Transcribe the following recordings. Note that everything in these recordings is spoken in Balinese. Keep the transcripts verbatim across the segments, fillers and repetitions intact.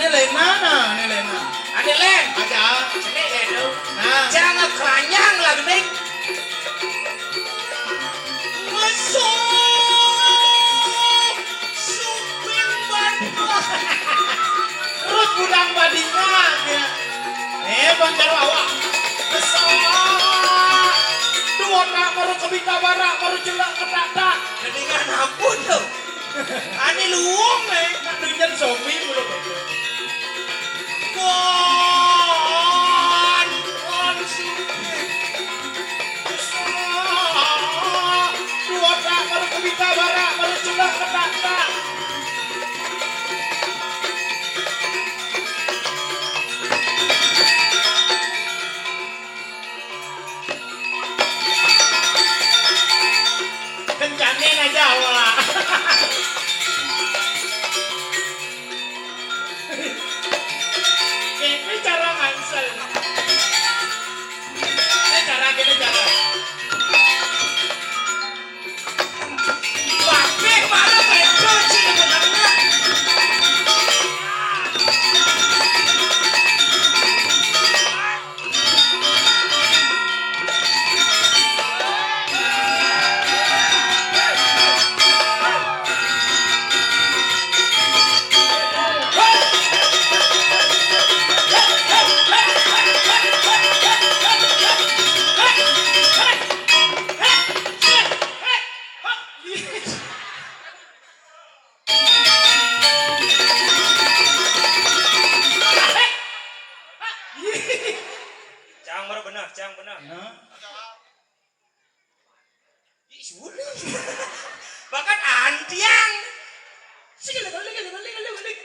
Lena, nah, ini Lena. Ada Len. Ada. Ini Len tu. Nah. Jangan keranyang lah, Gending. Masuk suping bantuan. Terus gudang badingan, ya. Eh, Bang Jarwo awak. Besar. Dua tak baru kebita barak, baru jelak ketak-tak. Mendingan ampun tu. Ani luung, eh. Nak tunjuk zombie dulu. Wan, wan, sumpit. Dua tak baru kebita barak, baru jelak ketak-tak. Kencanin aja awak. Ini cara ngansel. Ini cara, ini cara. Wah, baru betul sih sebenarnya. Cang baru benar, cang benar. Nah. Ih, sulit. Bakat antiang. Sing lek, lek, lek, lek, lek, lek, lek, lek.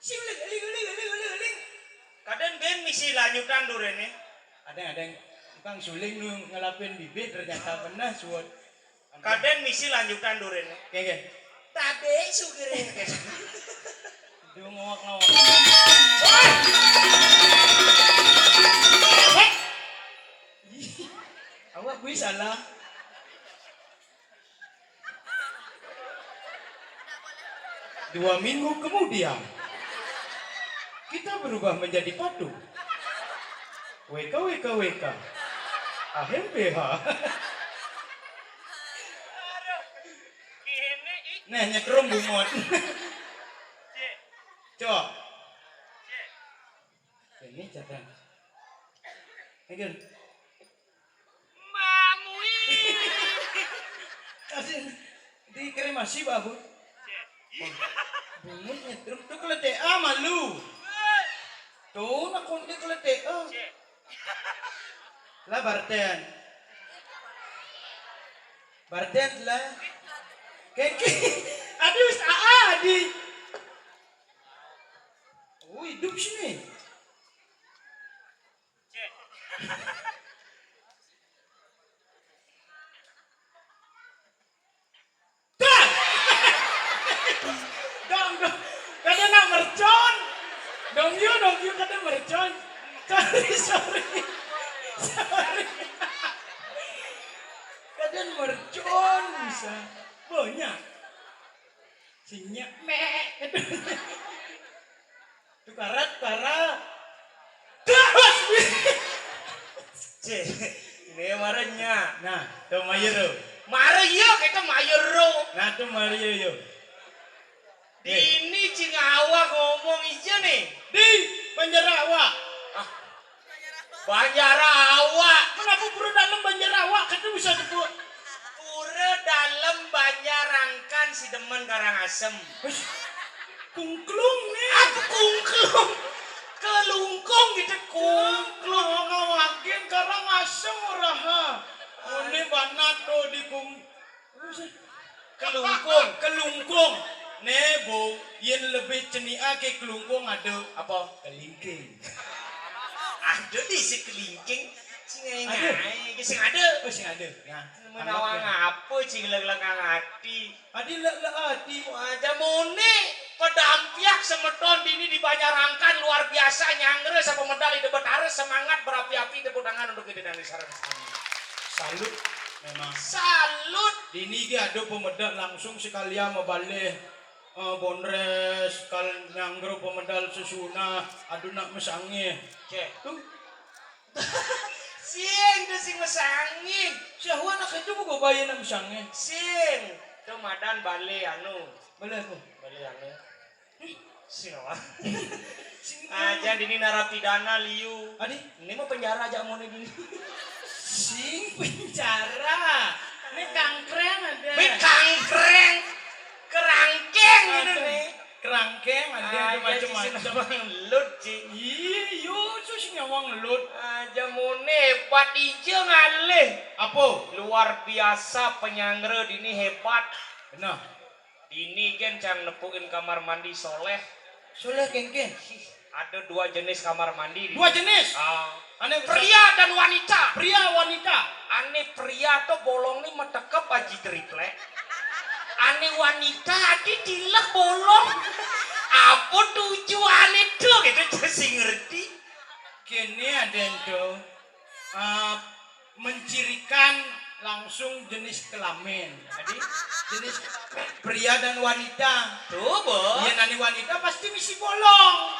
Sing lek, lek, lek, lek, lek, lek, lek. Kadang ben misi lanjutan tu, Ren, eh. Kadang-kadang tukang suling nu ngelapin bibit ternyata pernah suat. Kadang misi lanjutan tu, Ren, eh. Oke, oke. Tabe sugere. Dia ngawak-ngawak. Awak gue salah. Dua minggu kemudian, kita berubah menjadi patung. W K, W K, W K. Ahem B H. Nah, nyetrum bungut. Cok. Ini jatah. Ini kan. Mamui. Kasih dikremasi, Pak, Bu. Bungut nyetrum tu keletek ah malu. Tu nak kunti keletek ah. Lah barten. Barten lah. Keke. Aduh, aa, adi. Oh, hidup sini. Dah. Dong, dong. Kada nak mercon. Dong yu, dong yu kada mercon. Sorry, sorry. Sorry. Kada mercon bisa. Banyak. Sinyak mek. Tukara, tukara. Terus. Cih, ini marahnya. Nah, tu mayar tu. Marah iya, kita mayar tu. Nah, tu mayar yo. Dini cing awak ngomong ija nih. Di Banjar awak. Ah, Banjar awak. Kenapa pura dalam Banjar awak? Kata bisa sebut. Pura dalam Banjar Angkan si demen Karangasem. Wes, kungklung nih. Apa kungklung? Kelungkung gitu, kungklung. Ngawakin Karangasem ora ha. Ini banat tuh di kung. Kelungkung. Kelungkung. Nih, Bu, yen lebih cenika ke kelungkung ada. Apa? Kelingking. Ada di si kelingking. Sing ada. Sing ada. Oh, sing ada. Nah, menawa ngapa cing lek-lek ati? Adi lek-lek ati. Wah, jamone pedampiak semeton dini di Banjar Angkan luar biasa nyangre sapa medal ide betara semangat berapi-api tepuk tangan untuk ide dan sareng sami. Salut memang. Salut. Dini ge ada pemedak langsung sekalian mebalih Ah, bondres, kal nyanggra pemedal sesuna, aduh nak mesangih. Cek. Tuh. Sing, tuh sing mesangih. Siapa anak itu buka bayi nak mesangih? Sing, tuh madan bale anu. Bale apa? Bale anu. Sing apa? Sing aja dini narapidana liu. Adi? Ini mah penjara aja mau dini. Sing penjara. Ini kangkreng ada. Be kangkreng. Kerangkeng gitu nih. Kerangkeng ada. Aja macam-macam. Lut, Ci. Iya, yo, sus nyawang lut. Aja mau hebat ija ngalih. Apa? Luar biasa penyanggra dini hebat. Benar. Dini gen cang nepukin kamar mandi soleh. Soleh kengkeng. Ada dua jenis kamar mandi. Dua jenis. Ah. Ane pria dan wanita. Pria wanita. Ane pria tuh bolong nih metekep aji triplek. Ane wanita adi tilek bolong. Apa tujuannya tuh gitu, sing ngerti. Kene ada tuh. Ah, mencirikan langsung jenis kelamin. Jadi jenis kelamin pria dan wanita. Tuh, Bo. Iya, nani wanita pasti misi bolong.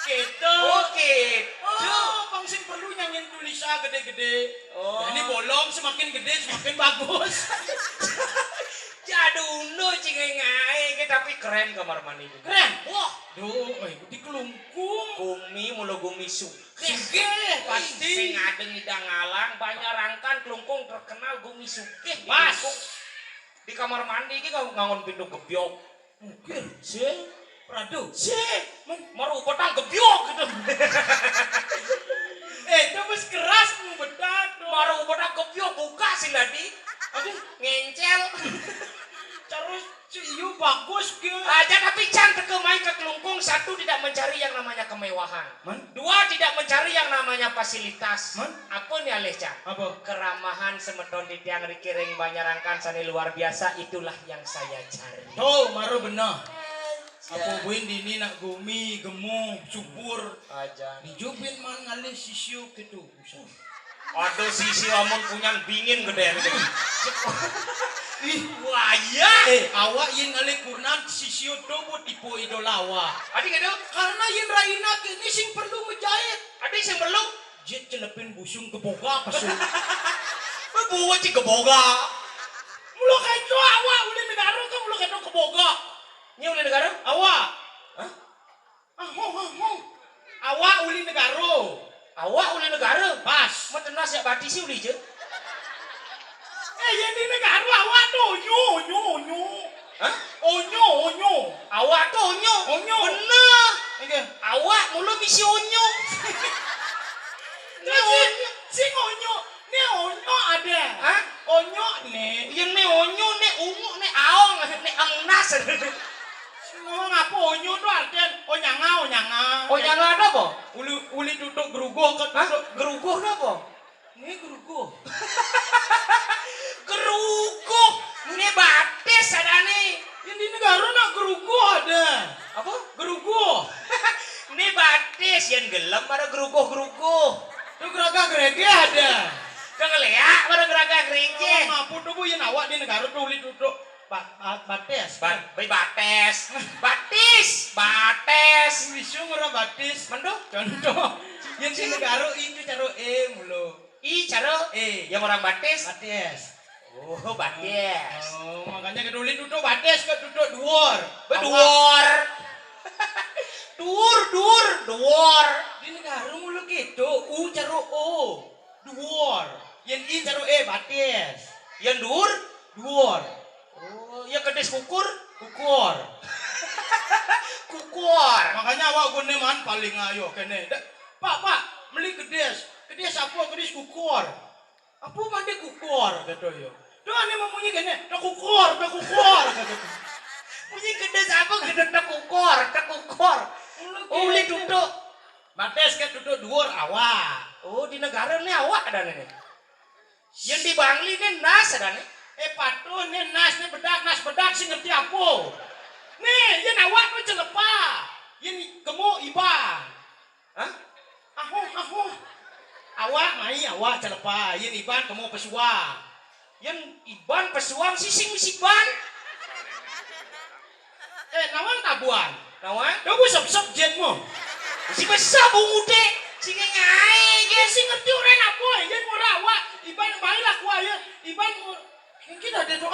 Gitu. Oh, gitu. Oh, bang sing perlu nyanyiin tulisan gede-gede. Oh. Jadi bolong semakin gede semakin bagus. Jaduna cingengae iki, tapi keren kamar mandi. Keren. Wah, duh, eh, di kelungkung. Gumi mulu gumi su. Sugih, pasti. Sing ada ngidang ngalang, Banjarangkan Klungkung terkenal gumi sugih. Pas. Di kamar mandi iki ngangon pintu gebyok. Oke. Sih. Prado. Sih. Maru petang gebyok gitu. Eh, itu bos keras mu bedak tuh. Maru petang gebyok buka sih tadi. Aduh, ngencel. Terus si Iyu bagus ke. Aja tapi Chan teke main ke Klungkung, satu tidak mencari yang namanya kemewahan. Man? Dua tidak mencari yang namanya fasilitas. Man? Apa nih alih Chan? Apa? Keramahan semeton titiang rikiring Banjarangkan sane luar biasa, itulah yang saya cari. Tuh, maru benar. Apa buin dini nak gumi, gemuh, subur. Aja. Dijubin man ngalih sisio gitu. Aduh, sisi amun punyan bingin gede. Ih, wah, iya. Eh, awak yen ngalih kurnan sisio dobo tipe idola awak. Adi gitu? Karena yen raina kini sing perlu menjahit. Adi sing perlu? Jit celepin busung keboga pasu. Buat si keboga. Mula keco awak uli negara ke mula keco keboga. Ini uli negara? Awak. Hah? Aho, aho. Awak uli negara. Awak uli negara? Pas. Matenas ya bati si uli je. Eh, yang di negara awak tu onyo, onyo, onyo. Hah? Onyo, onyo. Awak tu onyo? Onyo. Bener. Oke. Awak mulu misi onyo. Ni onyo. Sing onyo. Ni onyo ada. Hah? Onyo ni. Yang ni onyo, ni ungu, ni aong, ni engnas. Ngomong apa onyo tu artian? Onyanga, onyanga. Onyanga ada apa? Uli, uli tutuk geruguh ke tutuk. Geruguh tu apa? Ini geruguh. Geruguh. Ini batis ada ni. Yang di negara nak geruguh ada. Apa? Geruguh. Ini batis yang gelem pada geruguh-geruguh. Tu geragah geregeh ada. Kengeleak pada geragah geregeh. Apa tu bu yang awak di negara tu uli tutuk. Ba-, ba-, batis. Ba-, bai batis. Batis. Batis. Bisa ngora batis. Mendo? Contoh. Yang di negara itu cara E mulu. I cara? E. Yang orang batis? Batis. Oh, batis. Oh, makanya ke duli tutuk batis ke tutuk duur. Beduur. Duur, duur, duur. Di negara mulu gitu. U cara O. Duur. Yang I cara E batis. Yang duur? Duur. Oh, yang kedis kukur? Kukur. Kukur. Makanya awak gune man paling ayo kene. Da-, Pak, Pak, meli kedis. Kedis apa? Kedis kukur. Apa mande kukur kata yo. Tuh ane memunyi kene, tak kukur, tak kukur. Munyi kedis apa kedis tak kukur, tak kukur. Uli tutuk. Batis ke tutuk duur awak. Oh, di negara ni awak ada ni. Yang di Bangli ni nas ada ni. Eh, patuh ni nas ni bedak, nas bedak sing ngerti apa. Ni, yang awak tu celepa. Yang gemuk iban. Hah? Aho, aho. Awak mai, awak celepa. Yang iban gemuk pesua. Yang iban pesuang sising misi ban. Eh, nawang tabuhan. Nawang? Yo, wis sep-sep jenmu. Si besar bunguté, sing ngaé, ya sing ngerti ora apa, ya ora awak, iban baé lah kuwi ya. Iban iki dadi to.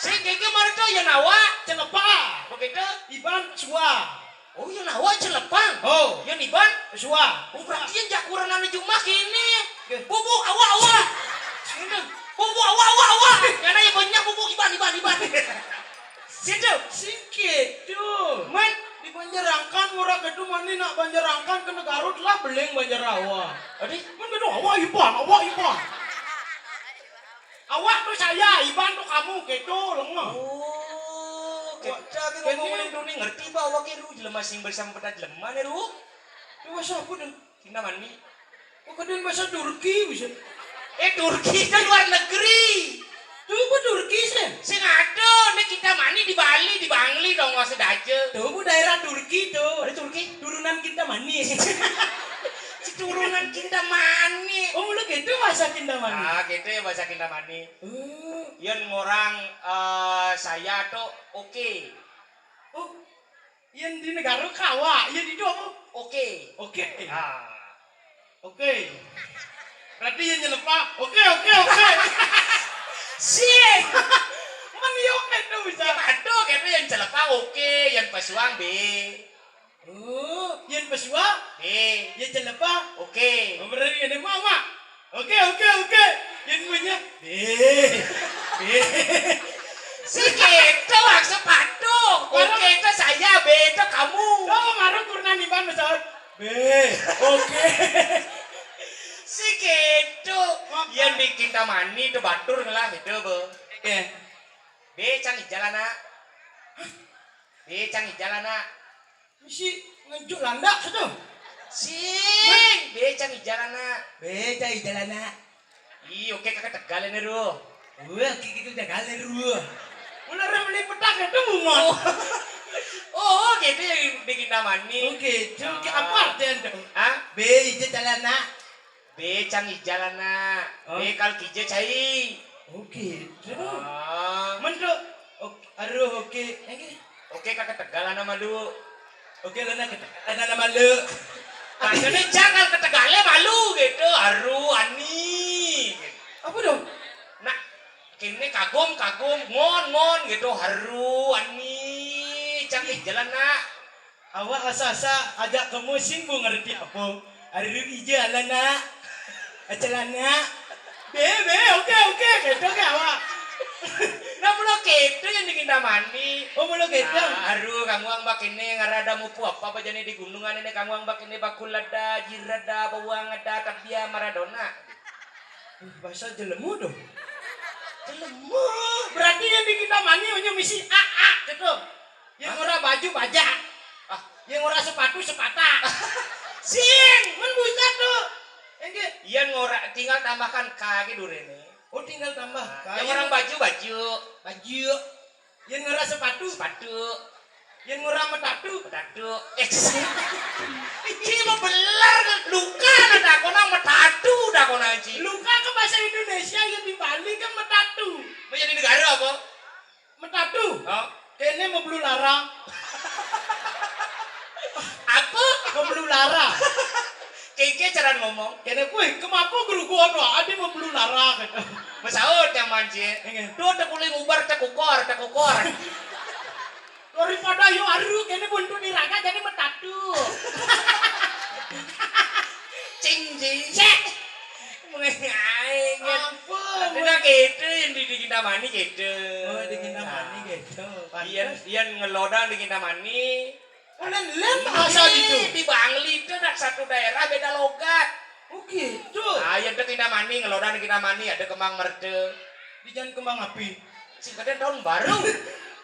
Sing iki marito ya nawak. Celepa. Begitu? Iban suwa. Oh, ya nawak celepang. Oh. Ya iban suwa. Oh, berarti yang jakuran anu jumah kene. Nggih. Bubuk awak, awak. Sini. Bubuk awak, awak, awak. Karena ya banyak bubuk iban, iban, iban. Situ. Sing gitu. Men, di Banjarangkan ora gitu mani nak Banjarangkan kena Garut lah beling Banjarawa. Adi? Men gitu awak iban, awak iban. Awak tuh saya, iban tuh kamu gitu, lengah. Oh, kita ki ngomong ning duni ngerti ba awak ki ru jelema sing bersama peta jelema ne ru. Itu bahasa apa tuh? Kintamani. Oh, kadang bahasa Turki bisa. Eh, Turki kan luar negeri. Tuh, apa Turki sih? Sing ada, nek Kintamani di Bali, di Bangli dong, maksud aja. Tuh, apa daerah Turki tuh. Ada Turki? Turunan Kintamani. Si turunan Kintamani. Oh, lu gitu bahasa Kintamani? Ah, gitu ya bahasa Kintamani. Oh. Yang orang eh, saya tuh oke. Oh, yang di negara kawa, yang di apa? Oke. Oke. Ah. Oke. Berarti yang nyelepa. Oke, oke, oke. Sing. Men yo itu bisa. Yang ada gitu yang nyelepa oke, yang pesuang B. Oh, yang pesuang? B. Yang nyelepa? Oke. Oh, berarti ini mama. Oke, oke, oke. Yang punya? B. B. Si gitu maksud patuh. Oke itu saya, B itu kamu. Oh, marah kurna niban pesawat. B. Oke. Si gitu. Yang di Kintamani itu batur ngelah itu, Bu. Oke. B cang ijal anak. B cang ijal anak. Misi ngejuk landak situ. Sing, B cang ijal anak. B cang ijal anak. Ih, oke kakak Tegal ini, Ruh. Wah, kiki tuh Tegal ini, Ruh. Mulai orang beli petak itu, Bunga. Oh. Oh, gitu ya di Kintamani. Oke, itu apa artinya tuh? Hah? B ijal anak. B cang ijal anak. Oh. B kal kija cai. Oke, itu. Ah. Men tuh. Oke, aduh, oke. Oke, kakak Tegal anak malu. Oke, lana ketegalan anak malu. Maksudnya jangan ketegalnya malu gitu. Aru ani. Apa dong? Nah, kini kagum kagum ngon ngon gitu. Aru ani. Cang ijal anak. Awak asa-asa ajak kamu sing bu ngerti apa. Aru ijal anak. Celana. Be, be, oke, oke, gitu ke awak. Nah, mula gitu yang di Kintamani. Oh, mula gitu. Ah, aduh, kamu ang bak ini ngarada mupu apa apa jadi di gunungan ini kamu ang bak ini bakul ada, jirat ada, bawang ada, tabia Maradona. Uh, bahasa jelemu tuh. Jelemu. Berarti yang di Kintamani hanya misi A A gitu. Yang ora baju baja. Ah. Yang ora sepatu sepata. Sing. Men buset tuh. Enggak. Yang ora tinggal tambahkan K ke durene. Oh, tinggal tambah. Nah, yang orang baju baju. Baju. Yang ora sepatu. Sepatu. Yang ora metatu. Metatu. Eh, sing. Iki mau belar luka ada kona metatu ada kona ji. Luka ke bahasa Indonesia yang di Bali kan metatu. Menjadi negara apa? Metatu. Oh. Kene meblu lara. Apa? Meblu lara. Keke cara ngomong. Kene kuwi kemapo guru gua no ade meblu lara gitu. Mesaut nyaman cie. Tuh tekuling ubar tekukor tekukor. Daripada yo aru kene buntu diraga jadi metatu. Cing ji. Cek. Mengenai. Ampun. Ada gitu yang di, di Kintamani gitu. Oh, di Kintamani gitu. Ian, Ian ngelodan di Kintamani. Kalian lain bahasa gitu. Di Bangli itu ada satu daerah beda logat. Oh gitu. Ah, yang di Kintamani ngelodan di Kintamani ada kembang merde. Di jalan kembang api. Sing kadang tahun baru.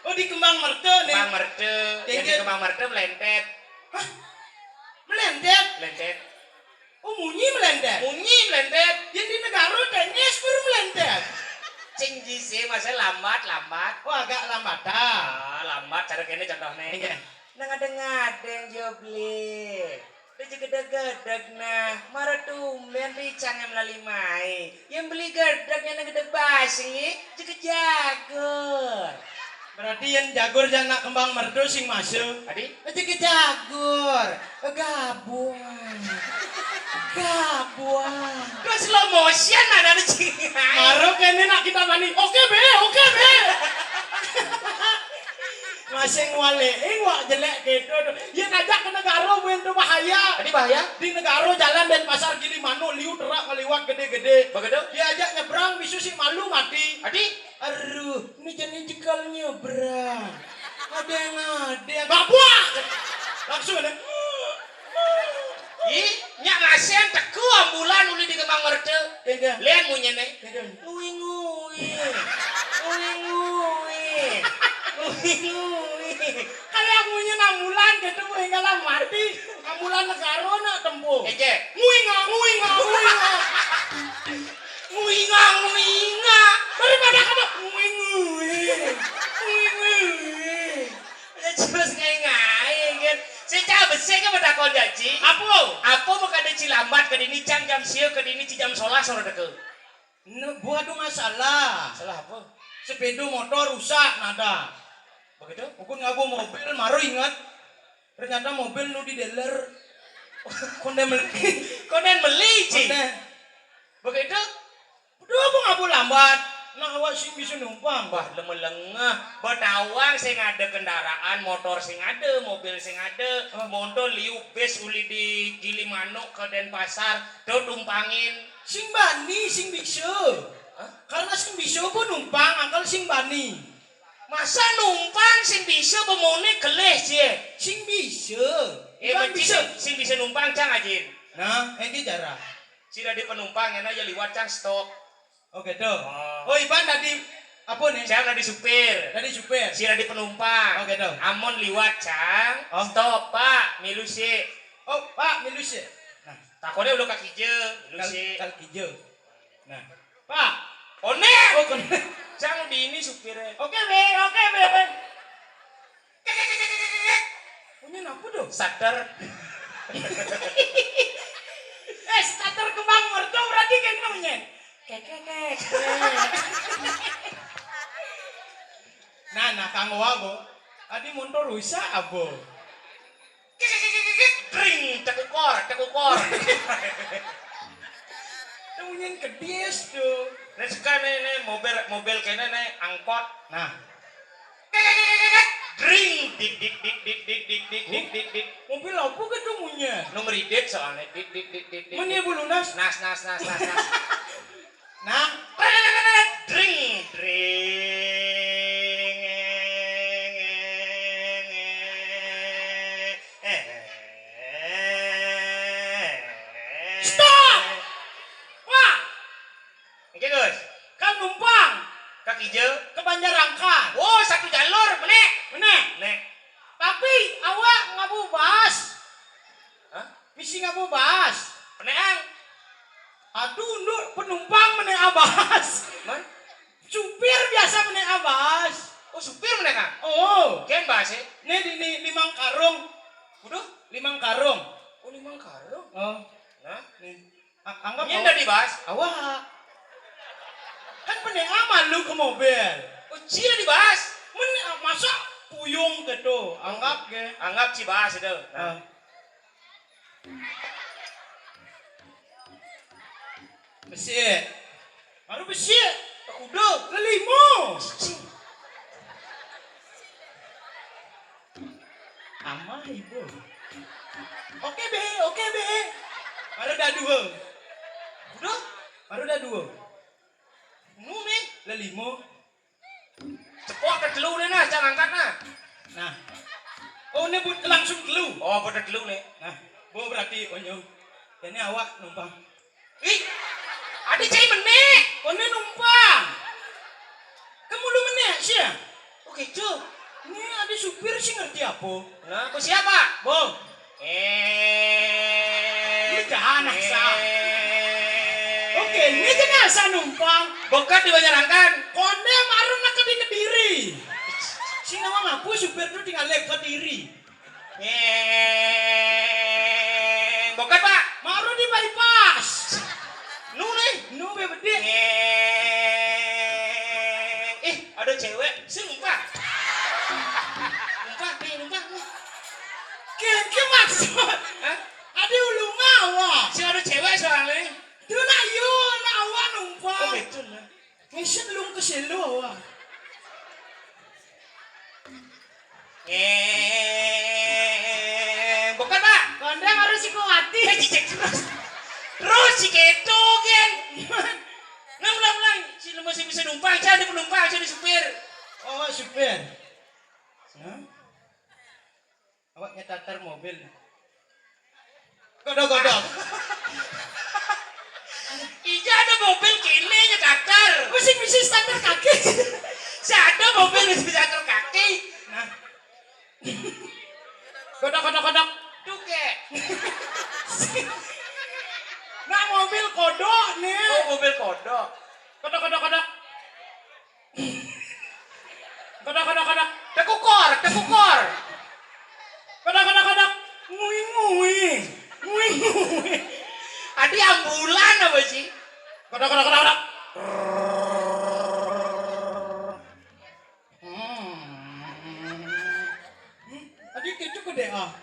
Oh, di kembang merde nih. Kembang merde. Yang di kembang merde melentet. Hah? Melentet? Melentet. Oh, munyi melentet. Munyi melentet. Yang di negara tenis baru melentet. Cing jisi masih lambat lambat. Oh, agak lambat dah. Ah, lambat cara kene contohnya. Iya. Nang ada ngadeng jo beli. Udah gedeg-gedeg nah, mara tumben ricang yang melali mai. Yang beli gedeg yang gedeg basing, juga jagur. Berarti yén jagur jani nak kembang merdu sing masuk. Adi? Aja ke jagur, gabuan. Gabuan. Terus slow motion ada di sini. Baru kene nak kita mani. Oke be, oke be. Masih ngwalein wak jelek gitu. Yén ajak ke negara buin tu bahaya. Adi bahaya? Di negara jalan Denpasar Gilimanuk liu truk ngeliwat gede-gede. Begitu? Dia ajak nyebrang bisu sing malu mati. Adi? Aduh, ini jadi jekalnya berat. Ada yang ada yang babak. Langsung ada. Ih, nyak ngasihan teka ambulan uli di kembang merdu. Tega. Lian munyene. Tega. Ngui ngui. Ngui ngui. Ngui ngui. Kayak munyi ambulan gitu, ngui ngalah mati. Ambulan negara nak tempuh. Ejek. Ngui ngah, ngui ngah, ngui ngah. Nguinga, nguinga. Daripada kata nguinga, nguinga. Ya jelas ngai-ngai kan. Sing cah besik kan betakon janji. Apa? Apa mau kada cilambat ke dini cang jam sia ke dini ci jam solas ora teka. Buat tu masalah. Salah apa? Sepeda motor rusak nada. Begitu? Ukun ngabu mobil maru ingat. Ternyata mobil nu di dealer. Konden meli. Konden meli ci. Konden. Begitu? Aduh, apa ngabu lambat? Nah, awak sing bisa numpang. Bah, lemah-lengah. Betawang sing ada kendaraan, motor sing ada, mobil sing ada, motor liu bis uli di Gilimanuk ke Denpasar, do tumpangin. Sing bani, sing bisa. Hah? Karena sing bisa pun numpang, angkal sing bani. Masa numpang sing bisa bemone geleh cie? Sing bisa. Eh, Iban bisa. Sing bisa numpang cang ajin. Nah, enti cara. Sira di penumpang, enak ya liwat cang stop. Oh gitu. Oh. Oh, Iban tadi apa nih? Cang tadi supir. Tadi supir. Sira di penumpang. Oh gitu. Amon liwat cang. Oh. Stop, Pak, milu sih. Oh, Pak, milu sih. Nah. Takone udah kaki je, milu sih. Kaki je. Nah. Pak. One. Oh, kone. Cang di ini supirnya. Oke, be, oke, be. Punya apa tuh? Starter. Eh, starter kembang merdu berarti kan namanya. Kekekek. Nah, nah, kanggo apa? Adi motor rusak apa? Dring, tekukor, tekukor. Itu nyen kedis tuh. Nah, suka nih, nih, mobil, mobil kene nih, angkot. Nah. Dring, dik, dik, dik. Mobil apa gitu munye? Nomor idik soalnya, dik, dik, dik, dik, dik. Mun ibu lunas? Nas, nas, nas, nas, nas. Nah, dring, dring. Stop! Wah, oke, Gus. Kan numpang. Kaki je. Ke Banjarangkan. Oh, satu jalur, menek. Menek. Nek. Tapi awak ngabu bas. Hah? Misi ngabu bas. Peneang. Aduh, nduk penumpang menek abas. Man? Supir biasa menek abas. Oh, supir menek ah? Oh. Ken bas eh? Nih di, di limang karung. Udah? Limang karung. Oh, limang karung. Oh. Nah, nih. A-, anggap ini awak. Tadi bas? Awak. Kan peneang malu ke mobil. Oh, cil di bas. Men, masa puyung gitu. Anggap ke. Anggap ci bas itu. Nah. Ah. Besik. Baru besik. Kuda. Lelimo. Amah ibu. Oke be, oke be. Baru dah dua. Kuda. Baru dah dua. Nu nih. Lelimo. Cepok ke telu nih nah, jangan angkat nah. Nah. Oh, ini buat langsung telu. Oh, buat telu nih. Nah, bu berarti onyo. Ini awak numpang. Ih, ada cai menek. Kone numpang. Kamu lu menek sih ya? Oh gitu. Ini ada supir sih ngerti apa? Nah, aku siapa? Bo. Eh. Ini jangan asal. Eh. Oke, ini jangan asal numpang. Bokat di Banjarangkan. Kone marun nak ke di Kediri. Si nama ngapu supir tuh tinggal lek Kediri. Eh, bokat, Pak. Marun di bypass. Nu nih. Nu be bedik. Eh, eh, ada cewek, sumpah. Maksud. Hah? Adi ulunga awak. Sing ada cewek soalnya. Itu nak yo, nak awak numpang. Oh, betul lah. Ngisep lung ke selo awak. Eh, bukan, Pak. Kondang harus iku mati. Eh, cicek terus. Terus si keto, Gen. Nah, ulang, ulang. Si lu masih bisa numpang, saya di penumpang, saya di supir. Oh, supir. Hah? Awak nyetater mobil. Godok-godok. Ija ada mobil kene nyetater. Mesti mesti standar kaki. Si ada mobil mesti standar kaki. Nah. Godok-godok-godok. Tuke. Nak mobil kodok nih. Oh, mobil kodok. Kodok-kodok-kodok. Kodok, kodok, kodok. Tekukor, tekukor. Kodok, kodok, kodok. Ngui, ngui. Ngui, ngui. Adi ambulan apa sih? Kodok, kodok, kodok, kodok. Hmm. Hmm, adi kecu ke dek ah.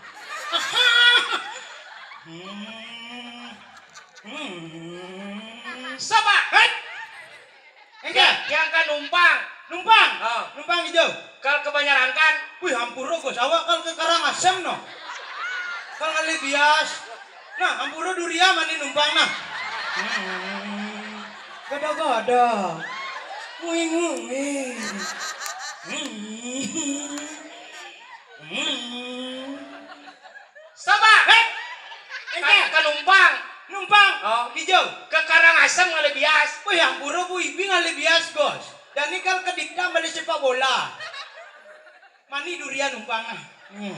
Hmm. Hmm. Stop, Pak. Hei. Enggak. Yang kan numpang. Numpang. Oh. Numpang hijau. Kal ke Banjarangkan. Wih, hampura, Gus. Awak kal ke Karangasem, no. Kal ngalih bias. Nah, hampura duria mani numpang, nah. Hmm. Gada-gada. Ngui-ngui. Hmm. Hmm. Stop, Pak. Hei. Kan, kan numpang. Numpang. Oh. Hijau. Ke Karangasem ngalih bias. Wih, hampura, Bu Ibi ngalih bias, Gus. Jani kal ke Dikta beli sepak bola. Mani duria numpang ah. Hmm.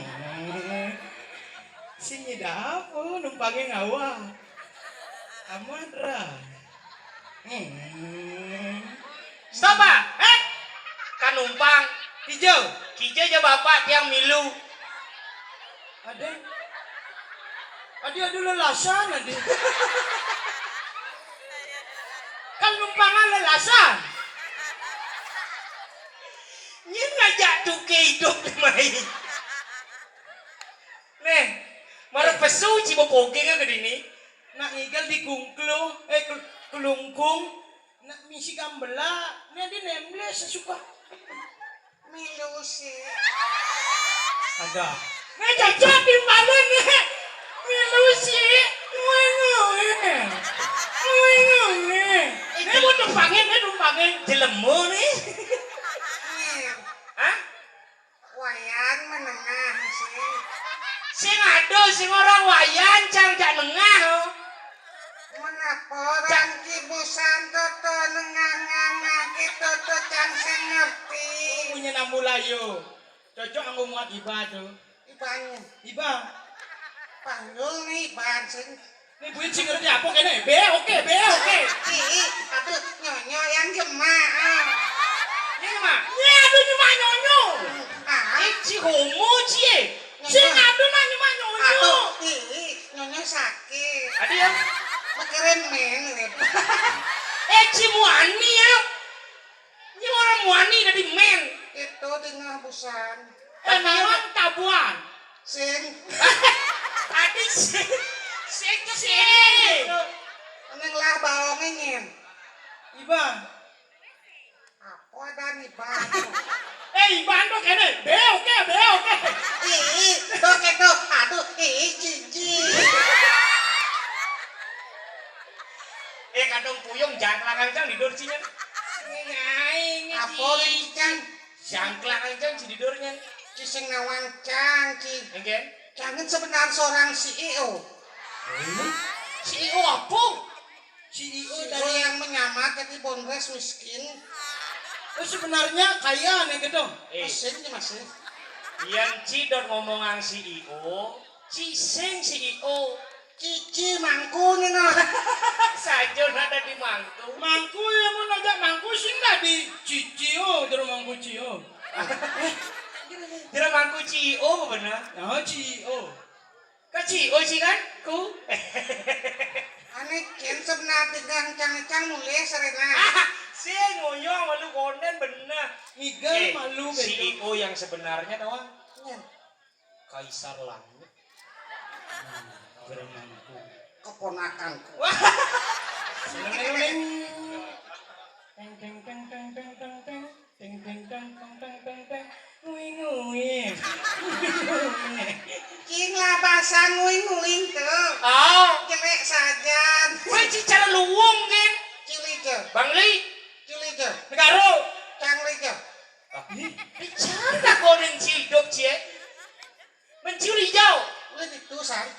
Sing ida apa numpangnya ngawa. Amat ra. Hmm. Stop, Pak. Eh, kan numpang. Hijau. Kija ja bapak tiang milu. Ada. Adi ada lelasan, adi. Kan numpangan lelasan. Nyen ngajak tuke hidup mai. Neh, mara pesu ci bepogeng ke dini. Nak ngigal di kungklu, eh, kul-, kelungkung. Nak misi gambela, nih di nemble sesuka. Milu sih. Ada. Nih cocok di malu nih. Milu sih. Ngui ngui. Ngui ngui. Nih mau numpangin, nih numpangin. Jelemu nih. Nih. Hah? Wayan menengah sih. Sing ada sing orang wayan cang jak nengah. Oh. Menapa orang kibusan toto nengah-ngangah kita to cang sing ngerti. Punya nambu layu. Cocok anggo muat iba tu. Ibanya. Iba. Panggul nih iban sing. Ini buin sing ngerti apa kene? Be, oke, be, oke. Ih, aduh, nyonyo yang gemak. Ah. Ini mah. Ini aduh cuma nyonyo. Ah. Eh, ci homo ci eh. Sing aduh mah cuma nyonyo. Aduh, ih, nyonyo sakit. Adi ya. Mikirin men, lep. Eh, ci muani ya. Ini orang muani dari men. Itu tinggal busan. Eh, memang tabuan. Sing. Tadi sing. Sing ke sini. Neng lah bawa ngenyen. Iba. Apa ada nih, Bang? Eh, Iban tuh kene. Be, oke, be, oke. Ih, tuh keto. Aduh, ih, cici. Eh, kadang puyung jangklangan cang tidur sini. Apa cang? Jangklangan cang si tidurnya. Ci sing nawang cang, ci. Enggak. Jangan sebenarnya seorang C E O. Hmm? C E O apa? C E O dari yang menyamar jadi bonres miskin. Oh, sebenarnya kaya nih gitu. Eh. Masih, masih. Yang ci dot ngomongan C E O, ci sing C E O. Cici mangku nih no. Saja ada di mangku. Mangku ya mau ngajak mangku sing lah di cici oh, terus mangku cio. Jero mangku C E O apa bener? Oh, C E O. Ka C E O sih kan? Ku. Ane ken sebenarnya cang-cang mulai serena. Ah, sing ngoyo malu konden bener. Ngigal eh, malu C E O yang sebenarnya tau? Iya. Kaisar Langit. Keponakanku. Wah. Teng teng teng teng teng teng teng. Teng teng teng teng teng teng. Nguing nguing. Cing lah bahasa nguing nguing tuh. Oh. Jelek sajan. Weh, ci cara luwung, Gin. Cili je. Bangli. Cili je. Negaro. Cangli je. Ih, bicara kau ning cidok, Cie. Mencuri jauh. Ulit itu, San.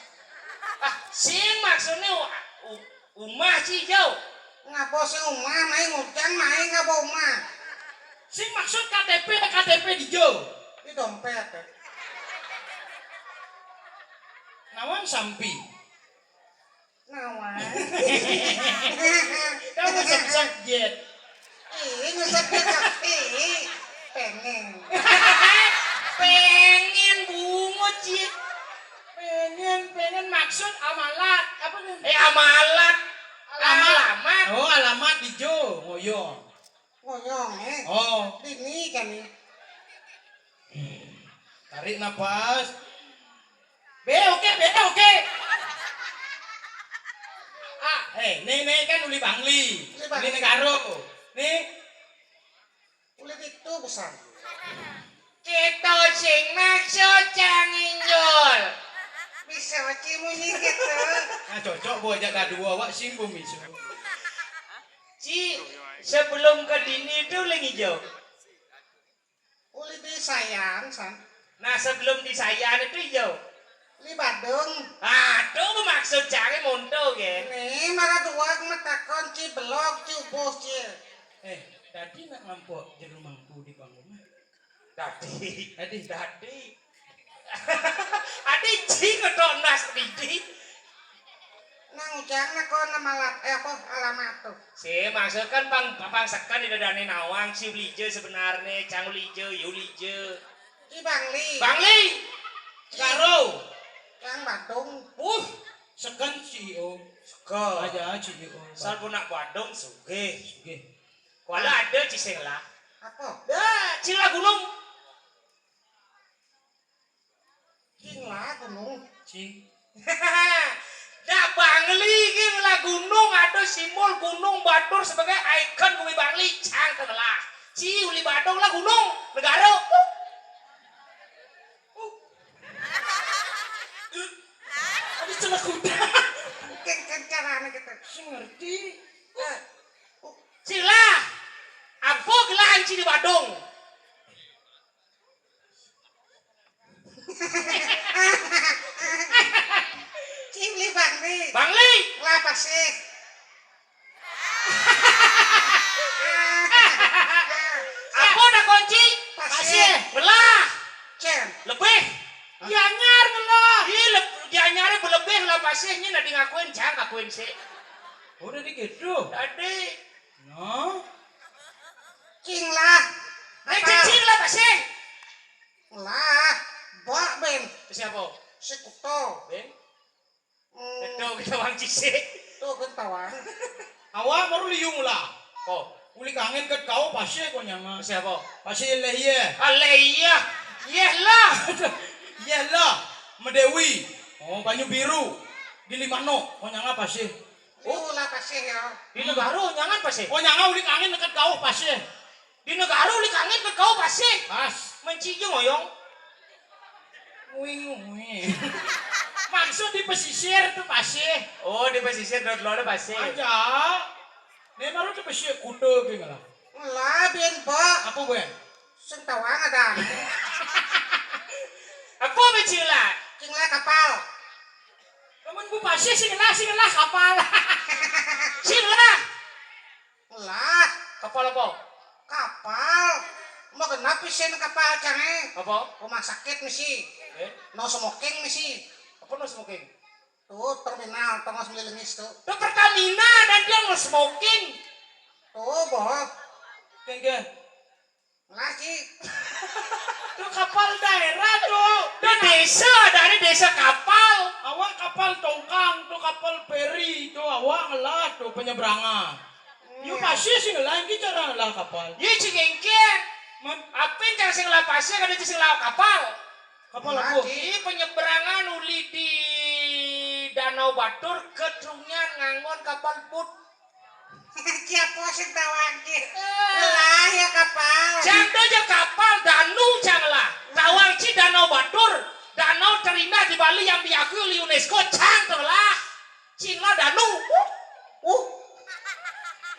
Ah, sing maksudnya u- u- umah ci jauh. Ngapa sing umah, main ngujang, main ngapa umah? Sing maksud K T P, K T P di jauh. Di dompet. Nawang sampi. Nawang. Kamu sukses, Jet. Ih, nyusap dia kok. Ih, pengen. Pengen bungut, Jet. Pengen, pengen maksud amalat. Apa tuh? Eh, amalat. Alamat. Alamat. Oh, alamat di Jo, ngoyong. Ngoyong, eh. Oh. Dini kan nih. Tarik napas. Be, oke, be, oke. Ah, eh, nih, nih kan uli Bangli. Uli Bangli. Uli Negaro. Nih. Uli itu besar. Kita sing maksud cang injol. Bisa waci munyi gitu. Nah, cocok bu aja kadua, wak sing bu misu. Ci, sebelum ke dini itu uli ngijo. Uli di Sayan, San. Nah, sebelum di Sayan itu ijo. Uli Badung. Ah, tuh maksud cari monto, ge. Nih, marah dua matakon ci belok, ci ubuh, ci. Eh, tadi nak ngampok jeru mangku di bangunan. Tadi. Tadi. Tadi. Adi ci ngetok nas didi. Nang ujang na kau nama lap-, eh, apa, alamat tuh. Si, maksud kan pang, pang sekan di dadane nawang, si ulije sebenarnya, cang ulije, ya ulije. Ci Bangli. Bangli. Karo. Cang Badung. Uh, sekan C E O. Sekan. Aja C E O. Sal punak Badung, sugih. Sugih. Kuala ada ci sing lah. Apa? Dah, ci lah gunung. Cing lah gunung. Cing. Dah Bangli gin lah gunung, ada simbol gunung batur sebagai ikon bumi Bangli, cang telah. Ci uli Badung lah gunung, negara. Ada celekuda. Kan, kan caranya gitu. Sing ngerti. Nah. Sila. Apa gelah ci di Badung? Cing li Bangli. Bangli. Lah pasih. Apa nak kunci? Pasih. Belah. Cen. Lebih. Gianyar ngelah. Ih, leb-, gianyarnya berlebih lah pasihnya, nanti ngakuin, jangan ngakuin sih. Udah digitu. Tadi. No. Cing lah. Eh, cing lah pasih. Lah, bak ben. Siapa? Si Kuto. Ben? Hmm. Itu kita wang cisik. Tuh kan tawang. Awak baru liung lah. Oh. Uli kangen ket kau pasih kau nyanga. Siapa? Pasih leh ye. Ah, leh iya. Yeh lah. Yeh lah. Medewi. Oh, Banyu Biru. Di Limano. Kau nyanga pasih. Oh, lah pasih ya. Di Negaro nyangan pasih. Kau nyanga uli kangen deket kau pasih. Di Negaro uli kangen ket kau pasih. Pas. Menci je ngoyong. Nguing nguing. Maksud di pesisir tuh pasih. Oh, di pesisir dot lo ada pasih. Aja. Nih baru tuh pesisir Kuta gini lah. Lah, ben, Pak. Apa, Ben? Sing tawang ada. Apa, Ben, cing lah? Cing lah kapal. Lamun bu pasih sing lah, sing lah kapal. Sing lah. Lah. Kapal apa? Kapal. Mau kenapa sih kapal canggih? Apa? Rumah sakit misi. Eh? No smoking misi. Apa no smoking? Tuh, terminal, tongos melilingis tuh. Tuh Pertamina dan dia no smoking. Tuh, boh. Kengke. Lah, Ci. Tuh kapal daerah tuh. Tuh desa, ada desa kapal. Awak kapal tongkang, tuh kapal feri, tuh awak ngelah tuh penyeberangan. Yu pasih sih ngelah, ini cara ngelah kapal. Iya, Ci Gengke. Man. Apin cara sing ngelah pasih, ada sing ngelah kapal. Kapal apa? Di penyeberangan uli di Danau Batur ketrunyan nganggon kapal put. Siapa sing tawang ki? Eh. Lah ya kapal. Jang da ja kapal, danu jang lah. Tawang ci Danau Batur, danau terindah di Bali yang diakui oleh UNESCO, jang da lah. Cing lah danu. Uh.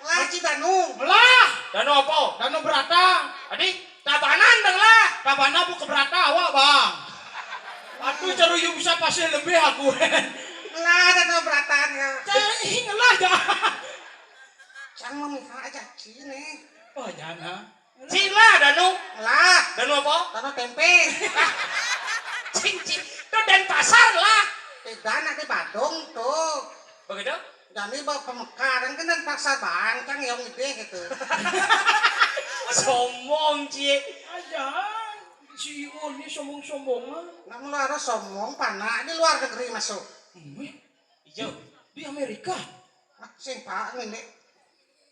Lah ci danu. Lah. Danu apa? Danu Berata. Adi, Tabanan dong lah. Tabana bu keberata awak, Bang. Aduh, caruyu bisa pasir lebih aku. Lah, Danu Berata ya. Cai, ngelah, ja. Cang mau minta aja sini. Oh, jangan. Cing lah, danu. Lah. Danu apa? Danu tempe. Cing, cing. Itu Denpasar lah. Tidak, nak di Badung tuh. Begitu? Jani bawa pemekaran kan Denpasar, Bang, cang yang ide gitu. Sombong, cie. Aja. Si Ion ini sombong-sombongan. Nak mula harus sombong, panak di luar negeri masuk. Hmm, Ijo. Di Amerika. Ah, sing Pak ini.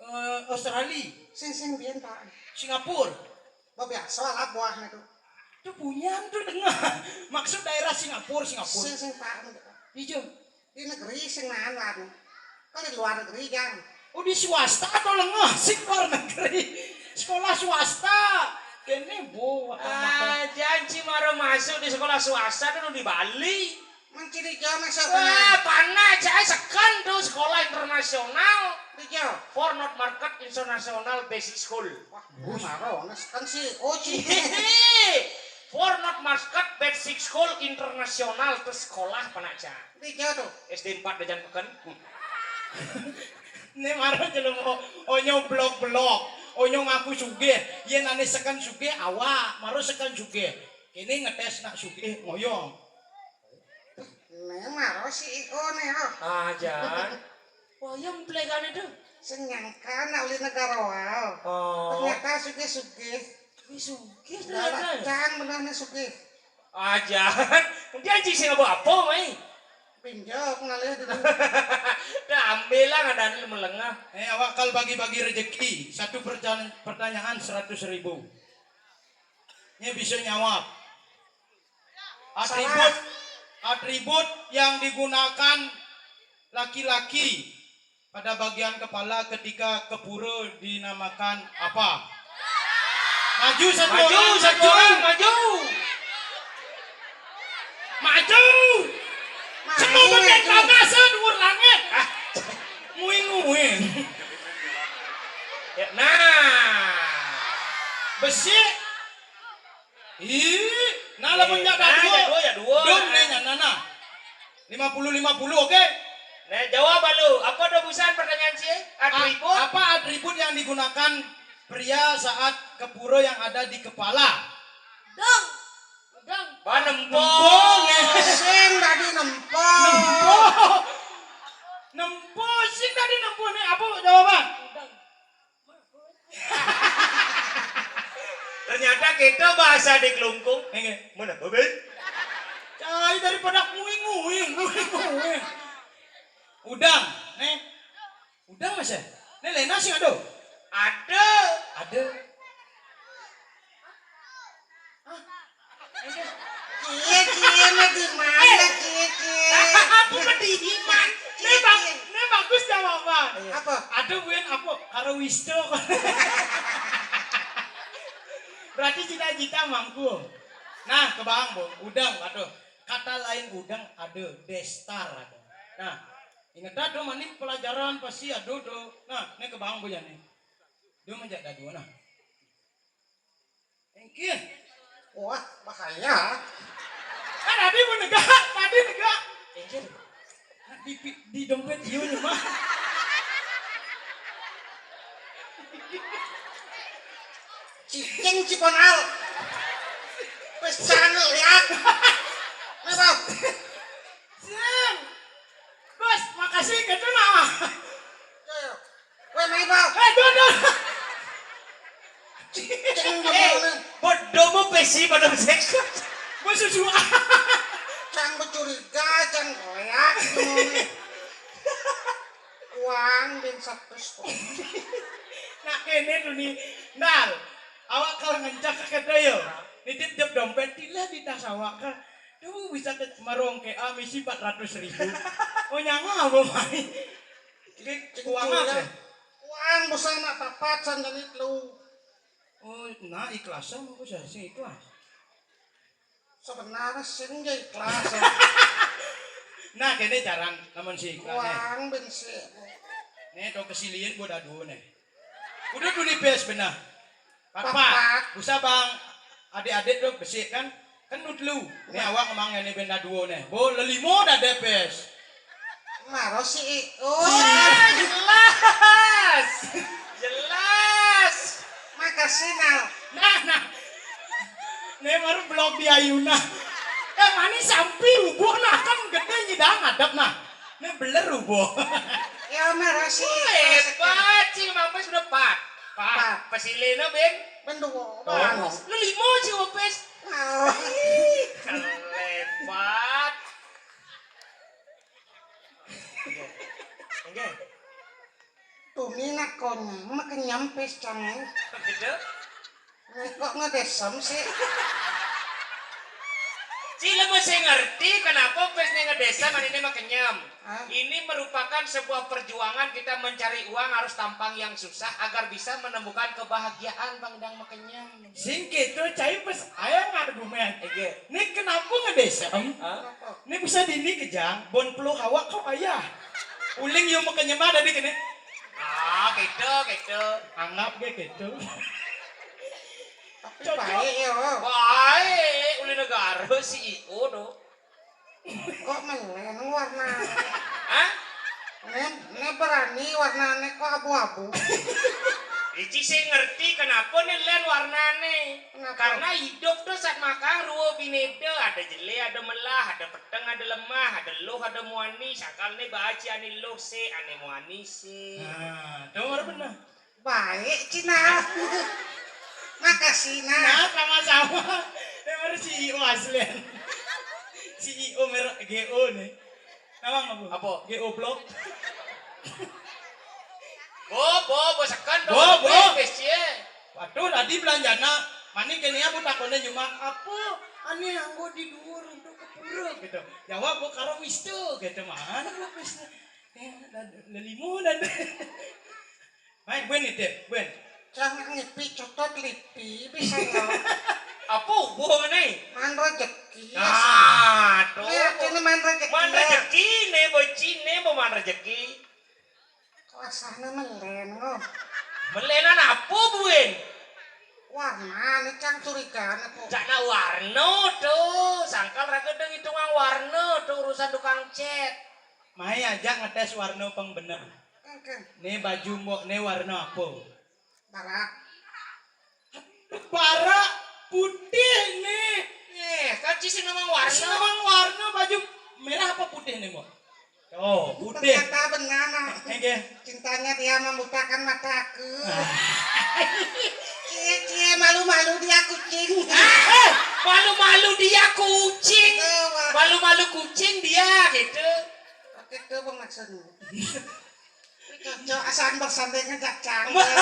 Eh, Australia. Sing, sing, biar Pak. Singapura. Babiasa lah buahnya tuh. Itu punya tuh dengar. Maksud daerah Singapura, Singapura. Sing, sing Pak ini. Ijo. Di negeri sing nahan lah. Kalau di luar negeri, jang. Oh, di swasta atau lengah sih luar negeri? Sekolah swasta. Kene bu, apa-apa. Ah, janci maro masuk di sekolah swasta dulu di Bali. Menciri jauh masuk. Wah, panak, cai seken tuh sekolah internasional. Di jauh. Fort Knox Market International Basic School. Wah, maro, nes kan si Oci. Fort Knox Market Basic School Internasional, terus sekolah panak, cai. Di jauh tuh. S D empat Dajan Peken. Ini maro jelema onyo blok-blok, onyo ngaku sugih. Yen ane seken sugih, awak, maro seken sugih. Kene ngetes nak sugih, ngoyo. Nih maro si Iko nih, oh. Ah, jan. Wah, yang pelegane tuh. Sing nyangka nak uli negara, wow. Oh. Ternyata sugih-sugih. Wih, sugih ternyata. Cang bener nih sugih. Aja. Kemudian cing sing apa-apa, mai. Pinjok ngalih dulu. Dah ambil lah, ngadani melengah. Eh, awak kal bagi-bagi rezeki. Satu perjan-, pertanyaan seratus ribu. Ini bisa nyawab. Atribut, atribut yang digunakan laki-laki pada bagian kepala ketika ke pura dinamakan apa? Maju satu orang, satu orang, maju. Maju. Semua bagian tanah seduur langit. Ah. Nguing-nguing. Ya, nah. Besi. Ih, nah, lamun nyak dua, ya dua, ya dua. Dong, nih, nyak, nah, nah. Lima puluh lima puluh, oke? Nah, jawab lu. Apa tuh busan pertanyaan sih? Atribut? A-, apa atribut yang digunakan pria saat ke pura yang ada di kepala? Dong. Dong. Ba nempo. Nempo, nih. Sing tadi nempo. Nempo. Nempo, sing tadi nempo, nih. Apa jawaban? Dong. Ternyata kita bahasa di Kelungkung. Nggih. Mana, Bobi? Cai daripada nguing-nguing, nguing-nguing. Udang, nih. Udang, Mas, ya? Nih, Lena sih, aduh. Ada. Ada. Hah? Cie, cie, mah di mana, cie, cie? Aku mah di mana? Cie, cie. Ini bag-, ini bagus jawaban. Iya. Apa? Aduh, Win, apa? Karo Wisto. Berarti cita-cita mangku. Nah, kebang, Bu. Udang, aduh. Kata lain udang ada, destar ada. Nah, inget aduh, manik pelajaran pasti aduh, tuh. Nah, ini kebang, Bu, ya, nih. Dia menjadi dua, nah. Engkih. Wah, bahaya. Kan tadi menegak, tadi negak. Engkih. Di, di, di dompet dia nih, mah. Cicing ciponal. Wis jangan lihat. Kenapa? Sing. Bos, makasih gitu nah. Yo, yo. Weh, main, Bang. Eh, duduk. Ceng, eh, bodoh mau pesi pada seket. Bos susu. Cang bercuriga, cang koyak. Uang bin satu. Nah, ini tuh nih. Nal, awak kalau ngencak ke kedai yo. Nitip jep dompet, tilah di tas awak, Kak. Tuh bisa ke marongke ah misi empat ratus ribu. Oh, nyanga apa mai? Jadi uang apa? Uang busana papat san jani telu. Oh, nah, ikhlas sama aku sih, sing ikhlas. Sebenarnya sing ya ikhlas. Nah, kene jarang namun sing ikhlas. Uang bensin. Nih, tuh kesilian gua dadu nih. Udah dulu pes benar. Papat. Papat. Busa bang, adik-adik tuh besik kan? Kan nu telu. Nih awak emang ini benda duo nih. Bo lelimo dah depes. Maro si I-, oh. Wah, jelas. Jelas. Makasih, Nal. Nah, nah. Nih baru blog di Ayuna. Eh, mani sampi rubuh nah kan gede nyidang ngadep nah. Nih beler rubuh. Ya, maro si I-, hebat, cing mampes udah pat. Pat. Pat. Pesilino, Ben. Bendua. Oh. Lu limo, cing mampes. Oh. Ih, kelepat. Enggak. Enggak. Tumi nak konyang, makan nyampe cang. Gitu. Kok ngedesem sih? Cile mesti ngerti kenapa pesnya ngedesem, ini mah kenyem. Hah? Ini merupakan sebuah perjuangan kita mencari uang harus tampang yang susah agar bisa menemukan kebahagiaan, Bang Dang, makenyem. Sing gitu, cai pes ayah ngargumen. Ege. Nih kenapa ngedesem? Hah? Nih bisa dini kejang, bon peluh awak kau ayah. Uling yang makenyem ada di kene. Ah, gitu, gitu. Anggap ge gitu. Tapi cocok. Baik ya, Wo. Baik, uli negara si I O tuh. Kok melen warna? Hah? Ini, ini berani warnanya kok abu-abu. Ici sih ngerti kenapa nih len warnanya. Kenapa? Karena hidup tuh saat makan ruo bineda, ada jele, ada melah, ada peteng, ada lemah, ada luh, ada muani. Sakal nih baca ani luh sih, ani muani sih. Nah, tuh baru benar. Baik, Cina. Makasih, nah. Nah, sama-sama. Ini baru C E O aslian. C E O merek G O nih. Nama apa? Apa? G O Blok. Bo, bo, bo, sekan, bo, bo, bo. Wis, ye. Waduh, tadi belanjana. Mani kene aku takone cuma apa? Ane anggo di dhuwur untuk ke pura gitu. Jawab bo karo wis tu gitu. Mana bo wis? Eh, lelimo dan Baik, buen nih, Dep, buen. Jangan ngipi cotot lipi, bisa ya. Apa hubungannya? Man rezeki. Ah, tuh. Lihat ini man rezeki. Man rezeki nih, bocin nih, mau man rezeki. Kuasanya melen, ngoh. Melenan apa, buen? Warna, ini cang curiga, nih, kok. Cakna warna, tuh. Sangkal raga dong hitungan warna, tuh urusan tukang cat. Mai aja ngetes warna pang bener. Oke. Nih baju mbok nih warna apa? Bara. Bara putih nih. Eh, kan cisi memang warna. Cisi memang warna baju merah apa putih nih, Mbok? Oh, putih. Ternyata benar, nah. Enggak. Cintanya dia membutakan mataku. Ah. Cie, cie, malu-malu dia kucing. Ah, eh, malu-malu dia kucing. Betul, Pak. Malu-malu kucing dia gitu. Oke, itu maksudnya. Cocok asan bersanding ngajak cangkir.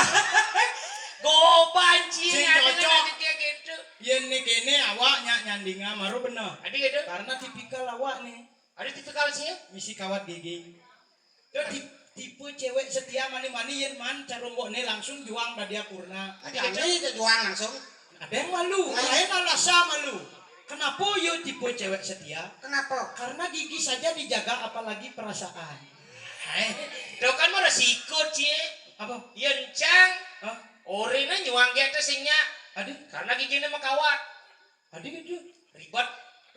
Goban, cing, sing ada cocok. Ngajak dia gitu. Yen nih kene awak nyak nyandinga maru bener. Adi gitu. Karena tipikal awak nih. Ada tipikal sih ya? Misi kawat gigi. Tuh ti-, tipe cewek setia mani-mani yen man carumbok nih langsung juang dadia kurna. Adi gitu. Juang langsung. Ada yang malu, lain alasa malu. Kenapa yo tipe cewek setia? Kenapa? Karena gigi saja dijaga, apalagi perasaan. Hai. Tuh kan mau resiko, cie. Apa? Yen cang. Hah? Orina nyuang dia tuh singnya. Adi? Karena giginya mekawat. Adi gitu. Ribet.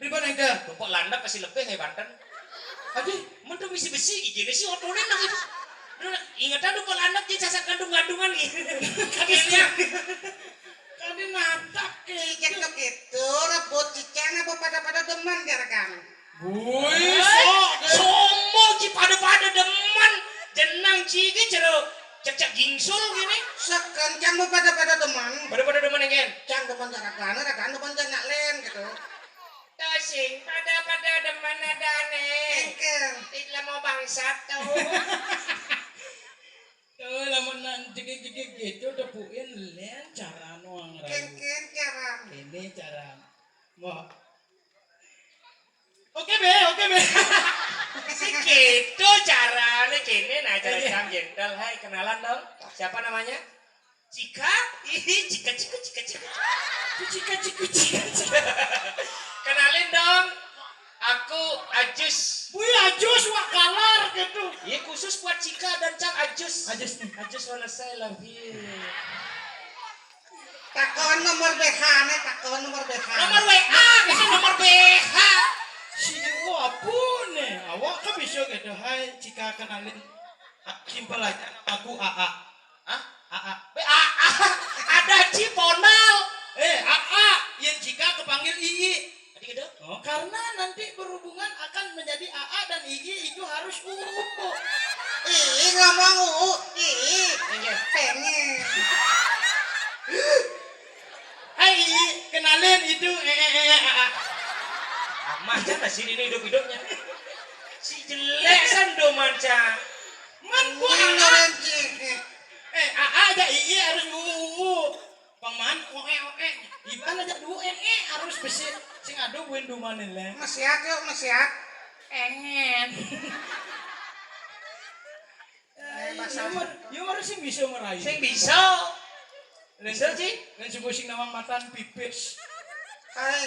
Ribet aja. Tumpuk landak kasih lebih ya Banten. Adi? Mentu misi besi giginya sih otolin lagi. Ingetan tumpuk landak jadi sasak kandung-kandungan gitu. Akhirnya. Kan dia natap. Cicak begitu, rebut cicak apa pada-pada demen gara-gara. Wih, sok deh. Sombong ci pada-pada demen. Jenang cigi jero cecek gingsul gini. Sekencang mau pada-pada demen. Pada-pada demen, Ngen. Cang demen gara-gara, gara-gara demen jangan len gitu. Tosing pada-pada demen ada aneh. Engkel. Tidak mau bangsat tuh. Tuh, lamun nang jegeg-jegeg gitu, tepukin len cara nuang rayu. Ken-ken cara. Ini cara. Mau. Oke be, oke be. Sing gitu carane kene, nah, cara Iya. Cang gentle. Hai, kenalan dong. Siapa namanya? Cika? Ih, Cika, Cika, Cika, Cika. Cika, Cika, Cika, Cika. Kenalin dong. Aku Ajus. Wih, Ajus, wak galar gitu. Iya, khusus buat Cika dan Cang Ajus. Ajus nih. Ajus wanna say love you. Takon nomor B H ne, takon nomor B H. Nomor W A, bisa nomor B H. Si, oh, apa nih? Awak kan bisa gitu. Hai, Cika, kenalin. Simpel aja, nama aku A A. Hah? A A. Be, A A. Ada Ciponal. Eh, A A. Yang Cika kepanggil Ii. Tadi gitu? Oh, karena nanti berhubungan akan menjadi A A dan Ii itu harus U U. Ii ngomong U U, Ii. Iya. Pengen. Hai, Ii, kenalin itu, eh, eh, eh, eh, A A. Amah aja lah sini nih hidup-hidupnya. Si jelek san do manca. Man, Ini buah. Ngerenci. Eh, A A aja, Ii harus U U, U U. Bang Man, oe, oe. Iban aja dua, eh, eh, harus besi. Sing ado buin dumanin, le. Mesiat yuk, mesiat. Engen. Eh, Mas yo mer-, yo mer sing bisa merayu. Sing bisa. Len Bisa, Ci. Len sungguh sing nawang matan pipis. Hai.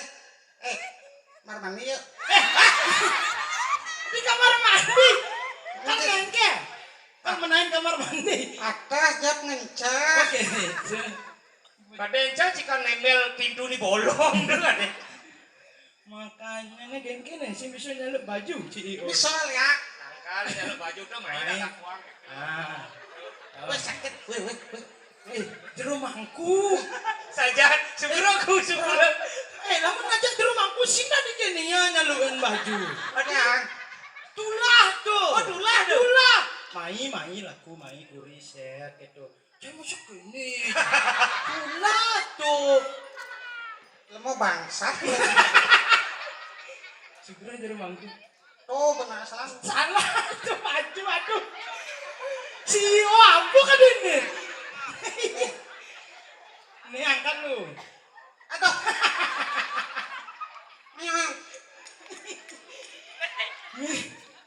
Eh, kamar mandi yuk. Di kamar mandi. Kan Mungkin. Ngengke. Kan menain kamar mandi. Atas jawab ngencah. Oke. Pada encang jika nembel pintu ni bolong deh. Makanya nih, geng kene sing bisa nyeluk baju, C E O. Bisa, ya. Tangkal nyeluk baju tuh main Main. Ada kuang. Ah. Weh, sakit. Weh, weh, weh. Eh, jero mangku. Saja, syukur aku, syukur. Eh, lamun ngajak jero mangku, sing tadi kene ya nyalukin baju. Ada. Tulah tuh. Oh, tulah tuh. Tulah. Mai, mai laku, mai guri set gitu. Saya masuk ini. Tulah tuh. Lemo bangsat. Syukur aja rumah itu. Tuh, benar salah. Salah tuh, aduh, aduh. Si, oh, apa kan ini? Ini angkat lu. Aduh. Miau.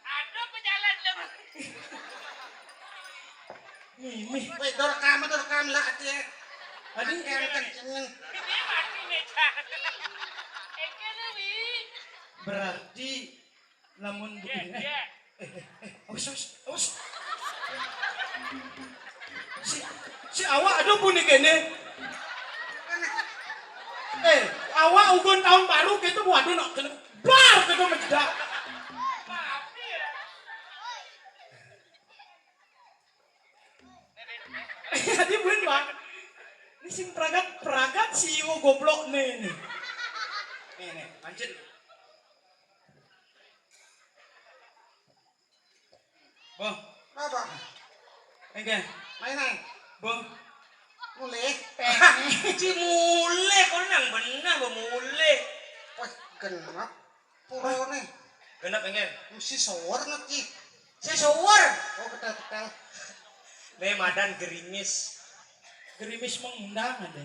Aduh, pejalan lu. Mimi. Weh, dorkam, dorkam lah, ati. Adi. Yang kencengin. Ini mati meja. Engke lu, Wi. Berarti lamun Iya, begini, eh. Iya. Eh, eh, eh, awas, awas, awas. Si, si awak ada pun nih kene. Eh, awak ugun tahun baru gitu, waduh, nak kena bar gitu menjedak. Jadi buin, Bang. Ini sing peragat, peragat si Iwo goblok nih, nih. Nih, nih, pancen. Boh. Apa? Engke. Main, main. Boh. Mulih. Ci mulih, kok nang bener, Boh, mulih. Wah, genep. Purone. Genep, engke. Mesti sower niki. Si sower. Oh, betul, betul. Nih, madan gerimis. Gerimis mengundang ada.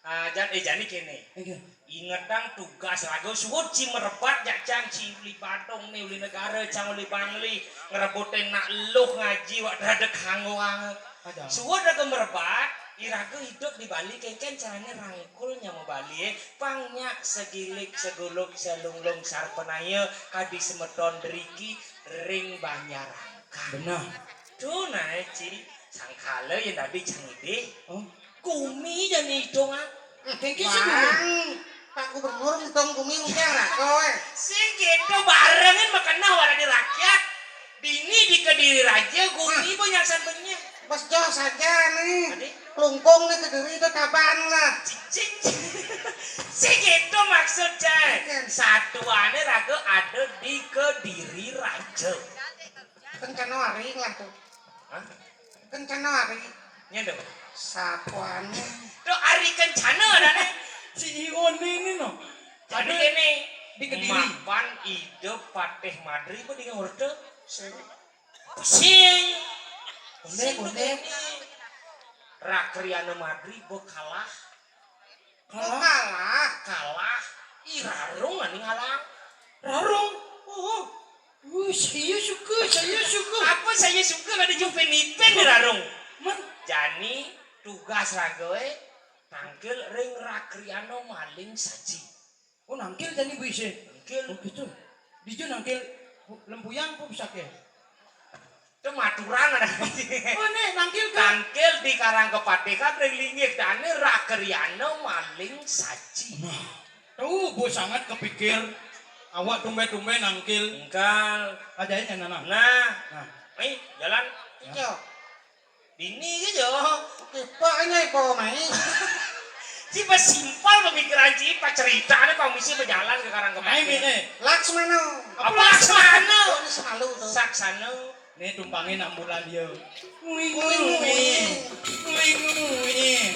Ah, jan, eh, jani kene. Iya. Ingetang tugas raga suwud ci merebat jak cang ci uli Badung nih, uli negara, cang uli Bangli, ngerebutin nak luh ngaji wak dadek hanggo-hanggo. Ada. Suwud raga merebat, iraga hidup di Bali kengken carane rangkul nyama Bali, eh. Pang nyak segilik, seguluk, selunglung, sarpenaya, kadi semeton driki, ring Banjarangka. Benar. Tuh, nah, ci, sangkala yang tadi cang idih. Oh. Gumi jani hitungan. Kengke sih gumi. Bang, Pak Gubernur ngedong gumi mungkin lah, kowe. Sing gitu barengin makeneh wara di rakyat. Dini di Kediri Raja, gumi Hah. Bo nyangsan benyeh. Bos jos saja nih. Tadi? Kelungkung nih Kediri itu taban lah. Cicing. Sing gitu maksud, Cai. Mungkin. Satuane raga ada di Kediri Raja. Kencana waring lah tuh. Hah? Kencana waring. Nya ndo. Satuan. Tuh ari kencana dane. Si Ion ini no. Jadi Ada ini di Kediri. Mapan ida Patih Madri apa dengan Horta? Sing. Sing. Onde, Sing onde. Begini. Rakriana Madri be kalah. Kalah. Kalah. Kalah. Irarung ani ngalang. Rarung. Oh. Wih, saya suka, saya suka. Apa saya suka kada jumpa nipen di rarung? Man. Jani tugas ragae tangkil ring rakriana maling saji. Oh, nangkil jani bisa. Nangkil. Oh, gitu. Dija nangkil lempuyang apa bisa ke? Itu maturan ada. Oh, nih, nangkil ke? Tangkil di Karang Kepatihan ring linggih dane rakriana maling saji. Nah, tuh, bos sangat kepikir. Awak tumbe-tumbe nangkil. Engkal. Ajain ya, Nana. Nah. Nah. Mai, jalan. Iya. Dini ke jo. Oke, Pak, ini apa, Mai? Ci simpel pemikiran ci, pas ceritane pas misi berjalan ke Karang Kepatihan. Mai, mi, eh. Laksmana. Apa Laksmana? Oh, ini semalu tuh. Saksana. Nih tumpangin ambulan dia. Wing, wing, wing. Wing, wing.